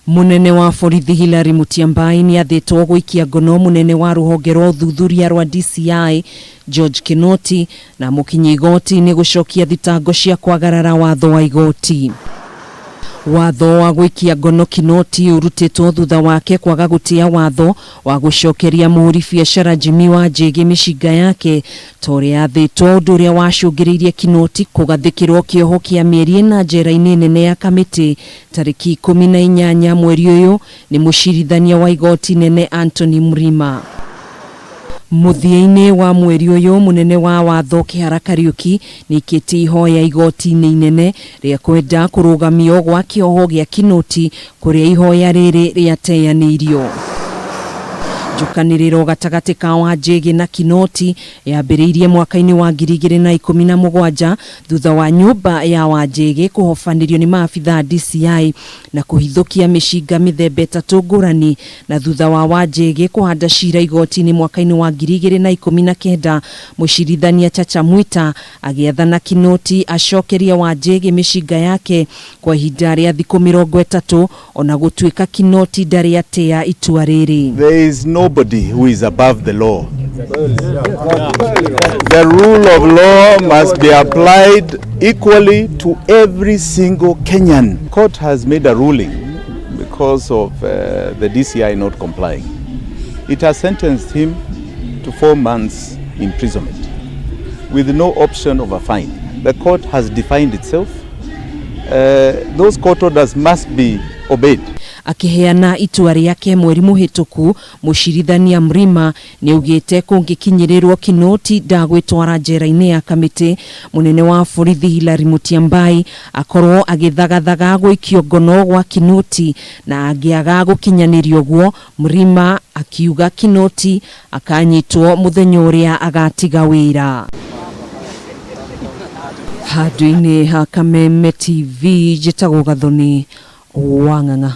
Mũnene wa borithi Hillary Mutyambai nĩathĩtwo gũikia ngono mũnene wa rũhonge rwa ũthuthuria rwa DCI George Kinoti na amũkinyie igoti-inĩ gũcokia thitango cia kwagarara watho wa igoti. Watho wa gũikia ngono Kinoti ũrutĩtwo thutha wake kwaga gũtĩa watho wa gũcokeria mũhũri biacara Jimmy Wanjĩgĩ mĩcinga yake ta ũrĩa athĩtwo ũndũ ũrĩa wacũngĩrĩirie Kinoti kũgathĩkĩrwo kĩoho kĩa mĩeri ĩna njera-inĩ nene ya Kamĩtĩ tarĩki 18 mweri ũyũ nĩ mũcirithania wa igoti nene Anthony Mrima. Mũthia-inĩ wa mweri ũyũ mũnene wa watho Kĩhara Kariũki nĩaikĩtie ihoya igoti-inĩ inene rĩa kwenda kũrũgamio gwa kĩoho gĩa Kinoti kũrĩa ihoya rĩrĩ rĩateanĩirio. Njũkanĩrĩro gatagatĩ ka Wanjĩgĩ na Kinoti yambĩrĩirie mwaka-inĩ wa 2017 thutha wa nyũmba ya Wanjĩgĩ kũhobanĩrio nĩ maabithaa a DCI na kũhithũkia mĩcinga mĩthemba ĩtatũ ngũrani na thutha wa Wanjĩgĩ kũhanda cira igoti-inĩ mwaka-inĩ wa 2019 mũcirithania Chacha Mwita agĩathana Kinoti acokerie Wanjĩgĩ mĩcinga yake kwa ihinda rĩa thikũ 30 ona gũtuĩka Kinoti ndarĩ atĩa itua rĩrĩ. There is nobody who is above the law. The rule of law must be applied equally to every single Kenyan. Court has made a ruling because of the DCI not complying. It has sentenced him to 4 months imprisonment with no option of a fine. The court has defined itself. Those court orders must be obeyed. Akĩheana itua rĩake mweri mũhĩtũku, mũcirithania Mrima nĩaugĩte kũngĩkinyĩrĩrwo Kinoti ndagwĩtwara njera-inĩ ya Kamĩtĩ, mũnene wa borithi Hillary Mutyambai akorwo agĩthagathaga gũikio ngono gwa Kinoti na angĩaga gũkinyanĩria ũguo, Mrima akiuga Kinoti akanyitwo mũthenya ũrĩa agatiga wĩra. Handũ-inĩ ha Kameme TV, njĩtagwo Gathoni wa Ng'ang'a.